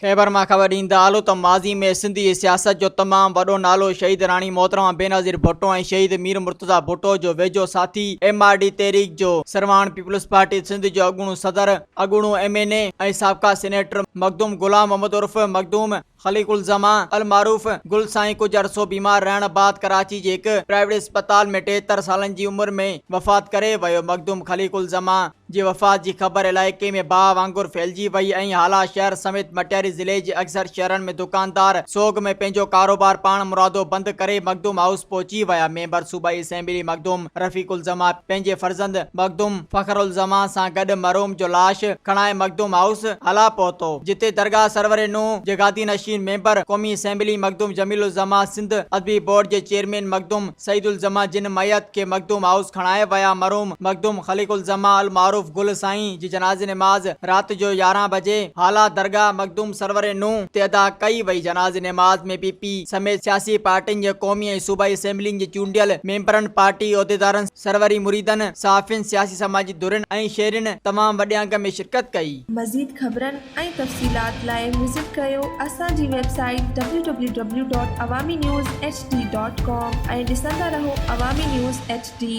خيبر مان خبر ڏيندا هلو ته ماضي ۾ سنڌ جي سياست جو تمام وڏو نالو شهيد راڻي محترمه بينظير ڀٽو ۽ شهيد مير مرتضيٰ ڀٽو جو ويجهو ساٿي ايم آر ڊي تحريڪ جو سرواڻ پيپلز پارٽي سنڌ جو اڳوڻو صدر اڳوڻو ايم اين اي ۽ سابقه سينيٽر مخدوم غلام محمد عرف مخدوم خليق الزمان المعروف گل سائين ڪجهه عرصو بيمار رهڻ بعد ڪراچي جي هڪ پرائيويٽ اسپتال ۾ 73 سالن جي عمر ۾ وفات ڪري ويو مخدوم خليق الزمان جي وفات جي خبر علائقي ۾ باهه وانگر ڦهلجي وئي ۽ هالا شهر سميت مٽياري ضلعي جي اڪثر شهرن ۾ دڪاندار سوڳ ۾ پنهنجو ڪاروبار پاڻ مرادو بند ڪري مخدوم هائوس پهچي ويا ميمبر صوبائي اسيمبلي مخدوم رفيق الزمان پنهنجي فرزند مخدوم فخر الزمان سان گڏ مرحوم جو لاش کڻائي مخدوم هائوس هالا پهتو جتي درگاهه سرور نوح جي گادي نشين ميمبر قومي اسيمبلي مخدوم جميل الزمان سنڌ ادبي بورڊ جي چيئرمين مخدوم سعيد الزمان جن ميت کي مخدوم هائوس کڻائي ويا. مرحوم مخدوم خليق الزمان المعروف گل سائين جي جنازي نماز رات جو 11 بجي هالا درگاهه مخدوم سرور نوح تي ادا ڪئي وئي. جنازي نماز ۾ پي پي سميت سياسي پارٽين جي قومي ۽ صوبائي اسيمبلين جي چونڊيل ميمبرن، پارٽي عهديدارن، سروري مريدن، صحافين، سياسي سماجي ڌرين ۽ شهرين تمام وڏي انگ ۾ شرڪت ڪئي. مزيد خبرن ۽ تفصيلات لاء وزٽ ڪريو اسان جي website W W W dot Awami news H D dot com ۽ ڏسندا رهو عوامي نيوز ايڇ ڊي.